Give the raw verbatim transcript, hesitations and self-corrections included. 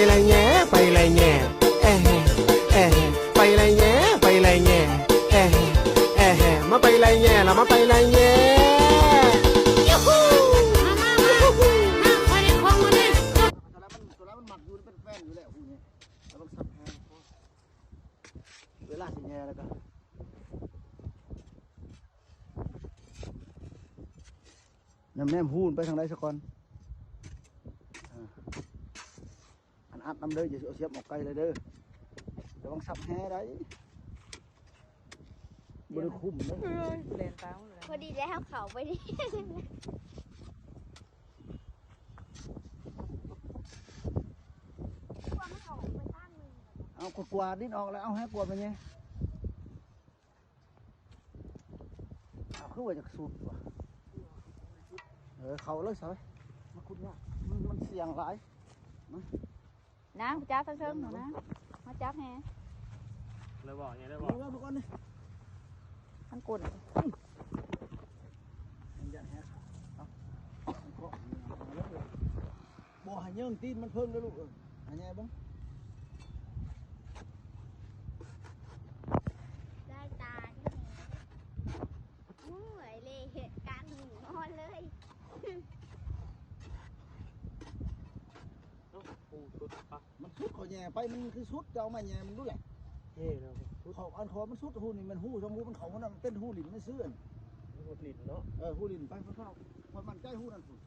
ไปไล่แหย่ไปไล่แหย่แอะแห่แอะแห่ไปไล่แหย่ไปไล่แหย่แอะแห่แอะแห่มาไปไล่แหย่ละมาไปไล่แหย่ยูฮู มามามามาคอยในคลองมาเลย ตอนนั้นมันตอนนั้นมันหมักอยู่เป็นแฟนอยู่แล้วพวกนี้แล้วมันสับแห้งเวลาสิแหย่แล้วก็นำแนมหูนไปทางใดสักก่อนอ่าอันอัดนำเด้ออย่าเอาเสียบออกไกลเลยเด้อระวังสับแห้ได้บริคุมเด้อ เล่นตามเลย พอดีแล้วเขาไปดิ เอากวาดกวาดดินออกแล้วเอาให้กวาดไปไงเอาคือว่าจะสุดวะเออเขาเลยใช่ไหมมาคุณเนี่ยมันมันเสี่ยงหลาย นางไปจับทั้งเทิงหนูนะมาจับแฮ เลยบอกไงเลยบ ล อก งแล้วมาก่อนนี่ ทั้งกุ่น มันจะแหกขาเอาเอาเกาะเอาเลยบ่ให้เยื่องตีนมันเพิ่มเลยลูกเออให้แง่บ้าง ได้ตาที่ไหนโอ้ยเลยเหตุการณ์หนูนอนเลย ปูสุดปะ มันสุดเขาแง่ไปมันคือสุดจะเอามาแง่มันรู้แหละ เฮ้ยเราสุด เขาอันคอมันสุดหูนี่มันหูสองหูมันเขามันน่ะมันเป็นหูหลินไม่ซื่ออัน หมดลิ้นเนาะ เออหูหลินไปเพราะเขาเพราะมันใกล้หูนั่นสุด